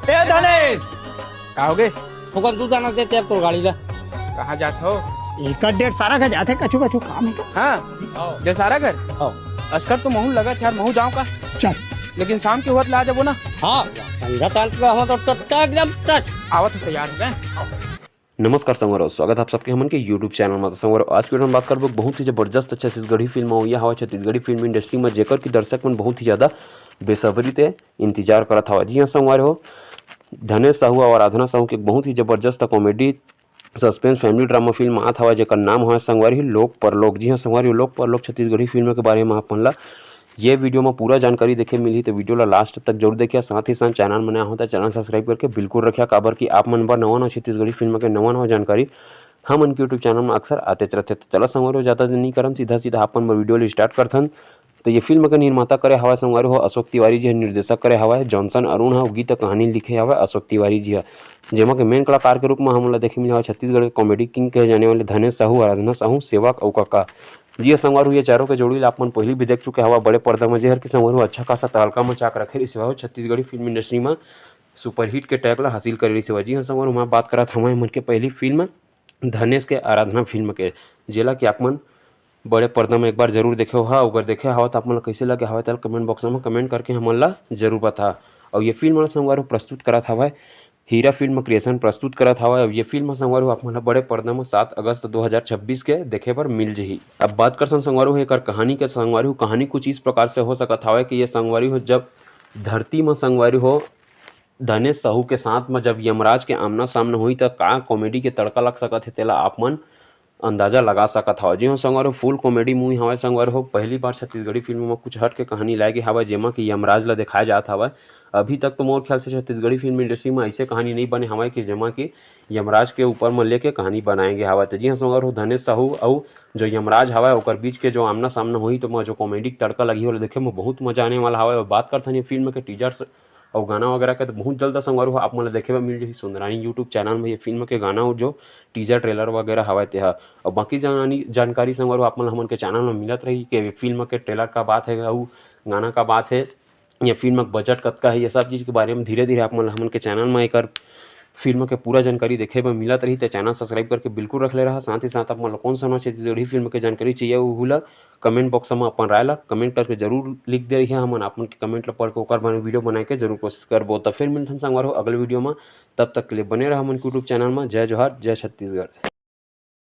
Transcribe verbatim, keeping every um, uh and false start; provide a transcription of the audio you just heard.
ए धनेश, का होगे? थोकन दू दाना दे तेल तोर गाड़ी ला। कहाँ जात हो? एकर डेढ़ सारा का जाथे, कछु कछु काम है। हाँ, डेढ़ सारा कर। हाँ। अस्कर तो महू लगत यार, महू जाऊँ का? चल। लेकिन शाम के होत ला जबो ना। हाँ, संध्या टाइम पे हम तो टट्टा एकदम टच। आवत हो, तैयार हो गए। नमस्कार संगवारी हो, स्वागत है आप सबके हमन के YouTube चैनल में। तो संगवारी हो, आज की वीडियो में बात करबो बहुत ही जबरदस्त छत्तीसगढ़ी फिल्म अउ ये हवा छत्तीसगढ़ी फिल्म इंडस्ट्री में, जेकर की दर्शक मन बहुत ही ज्यादा बेसब्री ते इंतजार करत हवा। जी हाँ संगवारी हो, धनेश साहू और आराधना साहू के एक बहुत ही जबरदस्त comedy suspense family drama film आत हवा, जेकर नाम हवा संगवारी हो लोक परलोक। जी हाँ संगवारी हो, लोक परलोक छत्तीसगढ़ी फिल्म के बारे में आप मन ला ये वीडियो में पूरा जानकारी देखे मिलही, तो वीडियो ला लास्ट तक जरूर देखिए। साथ ही साथ चैनल में नया हो तो चैनल सब्सक्राइब करके बिल्कुल रखिया, काबर कि आप मन बर नवा नवा छत्तीसगढ़ी फिल्म के नवा नवा जानकारी हमन के YouTube चैनल में अक्सर आते रहते। तो चला संगवारी हो, ज्यादा देर नहीं करन, सीधा सीधा अपन बर वीडियो ला स्टार्ट करथन। तो ये फिल्म के निर्माता करे हवा संगवारी हो अशोक तिवारी जी, निर्देशक करे हवा जॉनसन अरुण ह, गीत कहानी लिखे हवा अशोक तिवारी जी ह, जेमा के मेन कलाकार के रूप में हमन ला देखे मिले हवा छत्तीसगढ़ के कॉमेडी किंग कहे जाने वाले धनेश साहू, आराधना साहू, सेवक अउ काका। जी हाँ संगवारी हो, ये चारों के जोड़ी ला आप मन पहली भी देख चुके हवा बड़े पर्दा में, जेहर की संगवारी हो अच्छा खासा तहलका मचा के रखे रहिस हवा छत्तीसगढ़ी फिल्म इंडस्ट्री में सुपरहिट के टैग ला हासिल करे रहिस हवा। जी हाँ संगवारी हो, मैं बात करत हवा मन के पहली फिल्म धनेश के आराधना फिल्म के, जेला कि आप मन बड़े पर्दा में एक बार जरूर देखे हो। हाँ, अगर देखे हवा तो आप मन ला कैसे लगे हवा, तेला कमेंट बॉक्स में कमेंट करके हमन ला जरूर बता। और ये फिल्म ला संगवारी हो प्रस्तुत करत हवा हीरा फिल्म क्रिएशन प्रस्तुत करत हवा। अब ये फिल्म संगवारी हो आप मन ला बड़े पर्दा में सात अगस्त दो हज़ार छब्बीस के देखे बर मिल जही। अब बात करथन संगवारी हो एकर कहानी के। संगवारी हो कहानी कुछ इस प्रकार से हो सकत हवा कि ये संगवारी हो जब धरती में संगवारी हो धनेश साहू के साथ में जब यमराज के आमना सामना होही त का कॉमेडी के तड़का लग सकत हे, तेला आप मन अंदाजा लगा सकत हव। जी हाँ संगवारी हो, फुल कॉमेडी मूवी हवय संगवारी हो। पहली बार छत्तीसगढ़ी फिल्म में कुछ हट के कहानी लाए गे हवय, जेमा कि यमराज ला दिखाए जात हवय। अभी तक तो मोर ख्याल से छत्तीसगढ़ी फिल्म इंडस्ट्री में ऐसे कहानी नहीं बने हवय कि जेमा कि यमराज के ऊपर में लेके कहानी बनाए गे हवय। तो जी हाँ संगवारी हो, धनेश साहू अउ जो यमराज हवय ओकर बीच के जो आमना सामना होही तो जो कॉमेडी के तड़का लगही ओला देखे में बहुत मजा आने वाला हवय। और बात करथन ये फिल्म के टीजर्स अउ गाना वगैरह के, तो बहुत जल्द संगवारी हो आप मन ला देखे बर मिल जही सुंदरानी YouTube चैनल में ये फिल्म के गाना अउ जो टीजर ट्रेलर वगैरह हवय तेहा। और बाकी जानी जानकारी संगवारी हो आप मन ला हमन के चैनल में मिलत रही कि फिल्म के ट्रेलर का बात है अउ गाना का बात है, ये फिल्म के बजट कतका है, ये सब चीज़ के बारे में धीरे धीरे आप मन ला हमन के चैनल में एकर फिल्म के पूरा जानकारी देखे बर मिलत रही। तो चैनल सब्सक्राइब करके बिल्कुल रख ले रहा। साथ ही साथ आप मन ला कौन सा नवा छत्तीसगढ़ी फिल्म के जानकारी चाहिए, वो ला कमेंट बॉक्स में अपन राय ला कमेंट करके जरूर लिख दे रही है। हमन आप मन के कमेंट ला पढ़ के ओकर बारे में वीडियो बनाए के जरूर कोशिश करबो। तो फिर मिलथन संगवारी हो अगले वीडियो में, तब तक के लिए बने रहा हमन के YouTube चैनल में। जय जोहार, जय छत्तीसगढ़।